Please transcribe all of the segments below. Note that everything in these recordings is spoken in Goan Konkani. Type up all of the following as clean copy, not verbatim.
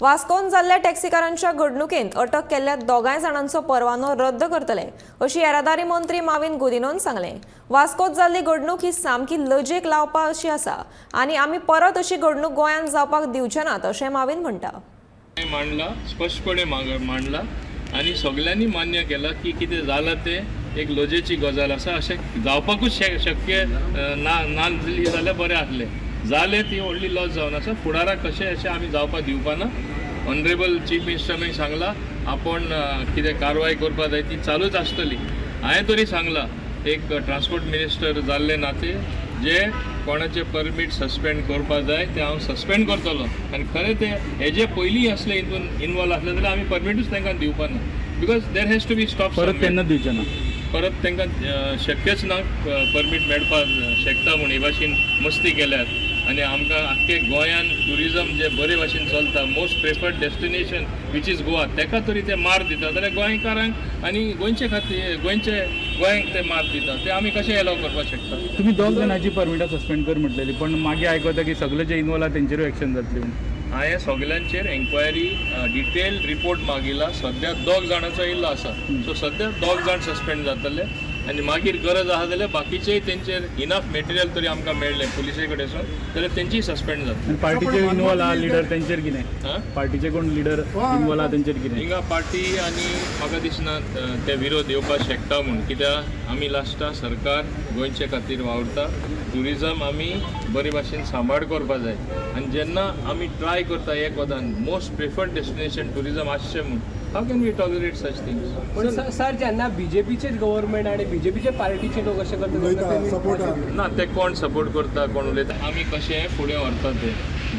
वास्कोन जाल्ल्या टॅक्सीकारांच्या घडणुकेंत अटक केल्ल्या दोगांय जाणांचो परवानो रद्द करतले अशी येरादारी मंत्री माविन गुदिनोन सांगलें. वास्कोत जाल्ली घडणूक ही सामकी लजेक लावपा अशी आसा आनी आमी परत अशी घडणूक गोंयांत जावपाक दिवचे नात अशें माविन म्हणटा. मांडला, स्पश्टपणे मांडला आनी सगल्यांनी मान्य केलां की कितें जालां तें एक लजेची गजाल आसा. अशें जावपाकूच शक्य ना ना जाली जाल्यार बरें आसलें. जालें ती व्हडली लज जावन आसा. फुडाराक कशें अशें आमी जावपाक दिवपा ना. ऑनरेबल चीफ मिनिस्टरानूय सांगलां, आपूण कितें कारवाय करपा जाय ती चालूच आसतली. हांवें तरी सांगलां, एक ट्रान्सपोर्ट मिनिस्टर जाल्ले नाते जे कोणाचे परमीट सस्पेंड करपा जाय ते हांव सस्पेंड करतलो आनी खरें ते हेजे पयलीं असले हितून इनवॉल्व आसले जाल्यार आमी परमिटूच तांकां दिवपा ना, because there has to be stop. परत केन्ना दिवचे ना. परत तांकां शक्यच ना परमीट मेळपाक शकता म्हूण हे भाशेन मस्ती केल्यार. आनी आमकां आख्खे गोंयान ट्युरिजम जे बरे भाशेन चलता, most preferred destination which is Goa, ताका तरी ते मार दिता जाल्यार गोंयकारांक आनी गोंयचे खातीर गोंयचे गोंयांक ते मार दिता ते आमी कशें एलाव करपाक शकता? तुम्ही दोग जाणांची परमिटां सस्पेंड कर म्हटलेली, पण मागीर आयकता की सगळे जे इनवॉल्व आहा तेंचेरूय एक्शन जातली म्हूण. हांवें सगल्यांचेर एन्क्वायरी डिटेल रिपोर्ट मागिला. सद्या दोग जाणांचो येयल्लो आसा. सो सद्या दोग जाण सस्पेंड जातले आनी मागीर गरज आसा जाल्यार बाकीचेय तेंचेर इनफ मेटेरियल तरी आमकां मेळ्ळें पुलिसे कडेसून जाल्यार तेंचीय सस्पेंड जातली. आनी पार्टीचे इनवॉल्व आहा लिडर तेंचेर कितें? आं? पार्टीचे कोण लिडर इनवॉल्व आहा तेंचेर कितें? हिंगा पार्टी आनी म्हाका दिसना ते विरोध येवपाक शकता म्हूण, कित्याक आमी लास्टा सरकार गोंयचे खातीर वावुरता. ट्युरिजम आमी बरे भाशेन सांबाळ करपा जाय आनी जेन्ना आमी ट्राय करता एक वतान मोस्ट प्रिफर्ड डेस्टिनेशन ट्युरिजम आसचें म्हूण, how can we tolerate such things? पण सर, जेन्ना बीजेपीचेच गव्हर्मेंट आणि बीजेपीचे पार्टीचे लोक अशें करता उलयता, तेन्ना support आहा. ना, ते कोण सपोर्ट करता, कोण उलयता, आमी कशें फुडें व्हरता ते.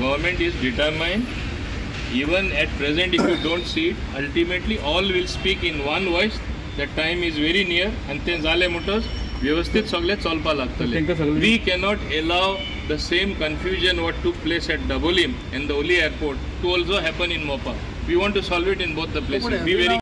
Government is determined. Even at present if you don't see it, ultimately all will speak in one voice. The time is very near आनी तें जालें म्हणटच वेवस्थीत सगळें चलपाक लागतलें. तांकां सगळें we cannot allow the same confusion what took place at Dabolim and the Dabolim airport to also happen in Mopa. We want to solve it in both the places. Be very